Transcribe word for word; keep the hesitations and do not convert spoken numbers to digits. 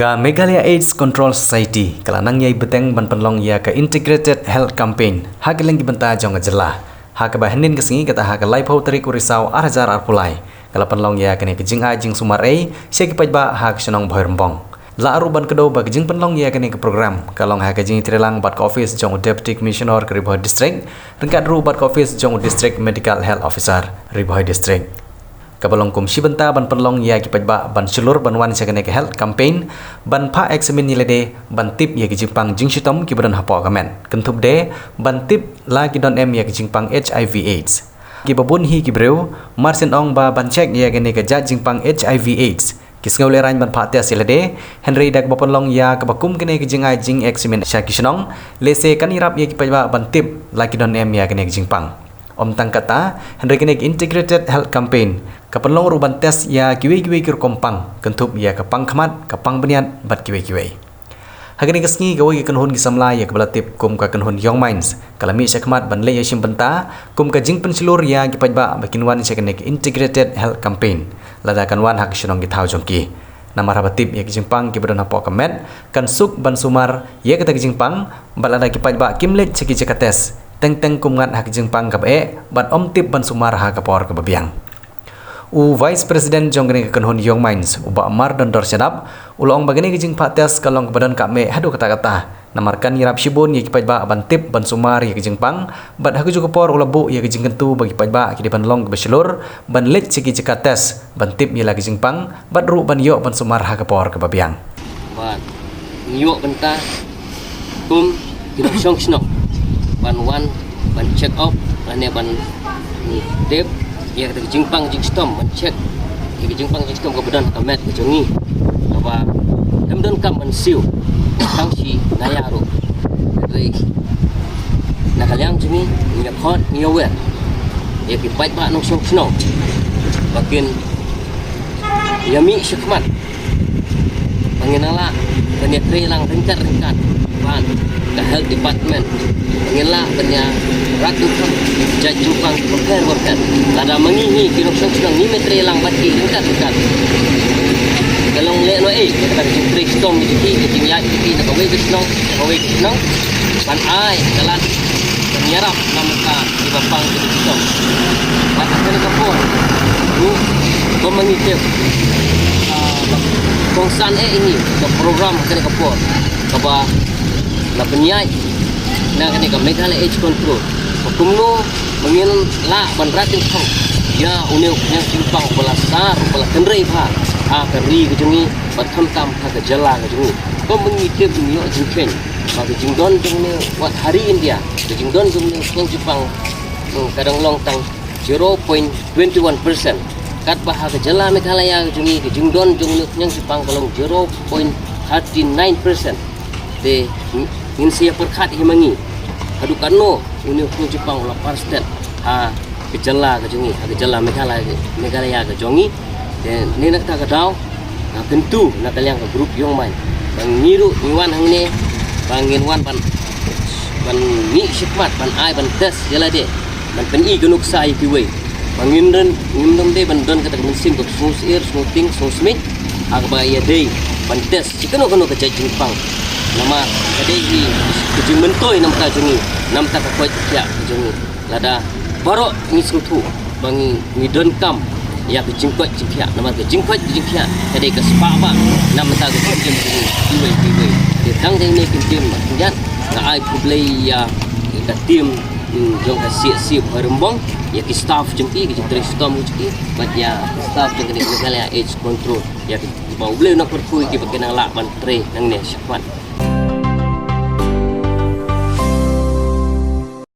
Ka Meghalaya AIDS Control Society ka la nang ïai bteng ban pynlong ïa ka Integrated Health Campaign ha kylleng ki bynta jong ka jylla, ha kaba hynnin ka sngi, kata ha ka laiphew tarik u Risaw ar hajar arphew lai, ka la pynlong ïa kane ka jingai jingsumar ei sha ki paidbah ha ka shnong Bhoirymbong. La ruh ban kdew ba ka jingpynlong ïa kane ka program ka long ha ka jingïatreilang bad ka ophis jong u Deputy Commissioner ka Ri Bhoi District, ryngkat ruh bad ka ophis jong u District Medical Health Officer, Ri Bhoi District. Kaba long kum shi bynta ban pynlong ïa ki paidbah ban shlur ban wan sha kane ka health campaign, ban phah examine ïa lade, ban tip ïa ki jingpang jingshitom kiba don hapoh ka met, kynthup de ban tip la ki don em ïa ki jingpang HIV AIDS. Kiba bun hi ki briew mar shen ong ba ban check ïa kane ka jait jingpang HIV AIDS, ki sngew lehraiñ ban phah test ïa lade, hynrei da kaba pynlong ïa kaba kum kane ka jingai jingexamine sha ki shnong, lehse kan ïarap ïa ki paidbah ban tip la ki don em ïa kane ka jingpang. Ym tang katta, hynrei kane ka Integrated Health Campaign ka pynlong ruh ban test ïa kiwei kiwei ki rukom pang, kynthup ïa ka pang khmat, ka pang bniat bad kiwei kiwei. Ha kane ka sngi, kawei ka kynhun ki samla ïa kaba la tip kum ka kynhun Young Minds ka la mih shakhmat ban leit ïashim bynta kum ka jingpynshlur ïa ki paidbah ba kin wan sha kane ka Integrated Health Campaign lada kan wan ha ka shnong ki thaw jong ki. Namar haba tip ïa ki jingpang kiba don hapoh ka met, kan suk ban sumar ïa kata ka jingpang, bad lada ki paidbah kim leit sha ki jaka test, teng teng kum ngat ha ka jingpang kaba eh bad ym tip ban sumar ha ka por kaba biang. U Vice President jong kane ka kynhun Young Minds, u Bah Mardondor Shadap, u la ong ba kane ka jingphah test ka long kaba donkam eh haduh katta katta, namar kan ïarap shibun ïa ki paidbah ban tip ban sumar ïa ka jingpang, bad ha kajuh ka por u la buh ïa ka jingkyntu ba ki paidbah ki dei ban long kiba shlur ban leit sha ki jaka test ban tip ïa la ka jingpang, bad ruh ban ïoh ban sumar ha ka por kaba biang. Bad ngi ïoh bynta kum ki nongshong shnong ban wan ban check up lane ban tip ïa kata ka jingpang jingshitom, ban check ïa ka jingpang jingshitom kaba don ha ka met ka jong ngi, kaba ym donkam ban siew tang shi na ïa ruh. Hynrei na ka liang jong ngi, ngi ïa khot, ngi ïa wer ïa ki paidbah nongshong shnong ba kin ïa mih shakhmat, ba ngin nang lah ban ïatreilang ryngkat ryngkat bad ka health department, ba ngin lah ban ïa rat ryngkat jait jingpang bapher bapher. Lada ma ngi hi ki nongshong shnong ngim ïatreilang bad ki ryngkat ryngkat, ka long lehnohei ïa kata ka jingtrei shitom jong ki, ka jingïaid jong ki na kawei ka shnong sha kawei ka shnong, ban ai ka lad ban ïarap na bynta kiba pang kiba shitom. Bad ha kane ka por ruh, kum ma ngi tip, ah, ba kongsan eh ïa ngi ka program ha kane ka por, kaba la pynïaid na kane ka Meghalaya AIDS Control, ba kumno ba ngin lah ban rat ryngkat ïa une u khñiang jingpang uba la sar, uba la kynrei bha ha ka ri ka jong ngi bad khamtam ha ka jylla ka jong ngi. Kum ma ngi tip, ngi ïoh jingkheiñ ba ka jingdon jong une, wat ha ri India, ka jingdon jong une u khñiang jingpang, hmm, ka dang long tang zero point twenty one percent. Katba ha ka jylla Meghalaya ka jong ngi, ka jingdon jong une u khñiang jingpang ka long zero point thirty nine percent. Te ngin sa ïa pyrkhat hi ma ngi, haduh katno une u khñiang jingpang u la parstet ha ka jylla ka jong ngi, ha ka jylla Meghalaya, Meghalaya ka jong ngi. Te ne na kata ka daw, nga kyntu na ka liang ka group Young Minds ba ngi ruh ngi wan hangne, ba ngin wan ban, ban mih shakhmat, ban ai ban test ïa lade, ban pyni ka nuksa ïa kiwei, ba ngim don, ngim don dei ban don kata ka mynsiem ka sngewsyier, sngewtieng, sngewsmit, ha kaba ïadei ban test shi kano kano ka jait jingpang. Namar ka dei hi ka jingmyntoi na bynta jong ngi, na bynta ka koit ka khiah ka jong ngi. Lada baroh ngi sngewthuh ba ngi, ngi donkam ïa ka jingkoit jingkhiah, namar ka jingkoit jingkhiah ka dei ka spah ba na bynta ka jingim jong ngi kiwei kiwei. Te tang kane ka ktien ba khyndiat nga ai khublei ïa ka team, mm, jong ka C H C Bhoirymbong, ïa ki staff jong ki, ki jingtrei shitom jong ki, bad ïa ki staff jong ka Meghalaya AIDS Control, ïa ki ba U Blei un kyrkhu ïa ki ba kin nang lah ban trei nangne shakhmat.